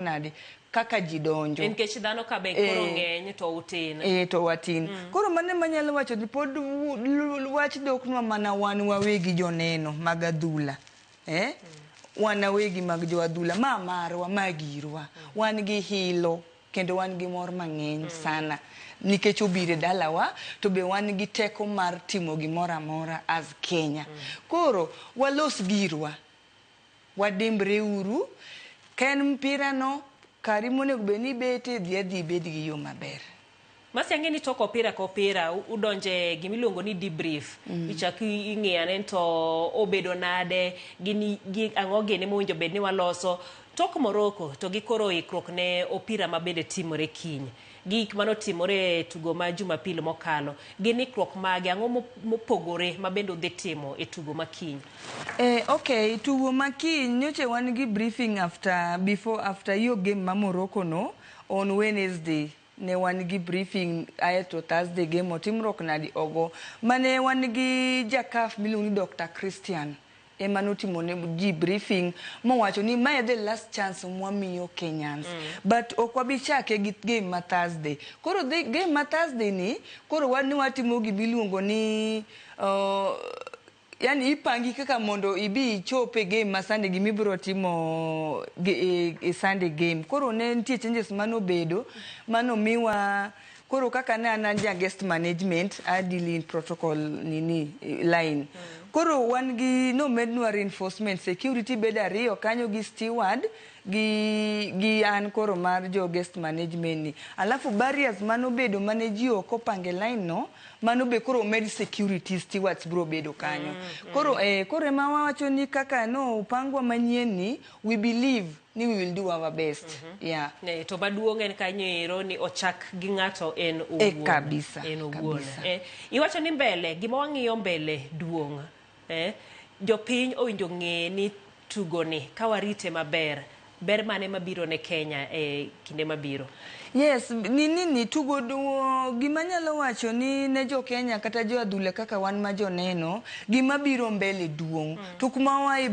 Nade kaka ji donjo. Nikech dhano ka be koro ng'eny to utin. E, to watin. Koro mano ema anyalo wacho ni pod wach doknwa mana wan wawegi joneno mag adhula. Eh? Wan awegi mag jo adhula. Ma marwa, ma girwa. Wan gi hilo kendo wan gi mor mang'eny sana nikech obiro e dalawa to be wan gi teko mar timo gimoro amora as Kenya. Koro walos girwa. Wadimbre uru. Ka en mpira no, kari monego bed ni ibete, dhi adhi ibed gi yo maber. Mercy, ang'e ni tok opira ka opira udonje gimiluongo ni debrief. Ichak ing'iyo ane ni to obedo nade, gin gi ang'o gini mowinjo bed ni waloso. Tok Morocco to gi koro ikruok ne opira ma bende timore kiny. Gik manotimore e tugo ma Jumapil mokalo, gin ikruok mage, ang'o mopogore ma bende udhi timo e tugo ma kiny? Eh, ok, tugo ma kiny nyocha wan gi briefing after before after hiyo game ma Morocco no on Wednesday ne wan gi briefing, aeto Thursday game otimruok nadi ogo mane wan gi ja CAF miluongo ni Dr. Christian ema notimo ne ji briefing mowacho ni mae the last chance mwamiyo Kenyans but ok wabi chake gi game ma Thursday. Koro the game ma Thursday ni koro wan ni watimo gimiluongo ni yani ipangi kaka mondo ibi ichop e game ma Sunday, gimibiro timo e Sunday game. Koro ne nitie changes manobedo manomiwa. Koro kaka ne an ja guest management, a deal in protocol nini line. Koro wan gi nomednwa reinforcement, security bedo ariyo kanyo gi steward gi an koro mar jo guest management ni. Alafu barriers manobedo mane ji ok opange line no, mano be koro omed security stewards biro bedo kanyo. Koro ema wawacho ni kaka no opangwa manyien ni, we believe ni we will do our best. Yeah. Ne, to maduong' en kanyo ero ni ochak gi ng'ato en owuon. Eh, kabisa, En owuon. kabisa. Iwacho ni mbele, gima wang'iyo mbele duong'. Jopiny owinjo ng'e ni tugoni ka warite maber, ber mane mabiro ne Kenya e kinde mabiro? Yes, ni tugo duo, gima nyalo wacho ni ne jo Kenya kata jo adhula kaka wan ma joneno, gima biro mbele duong'. To kuma wae.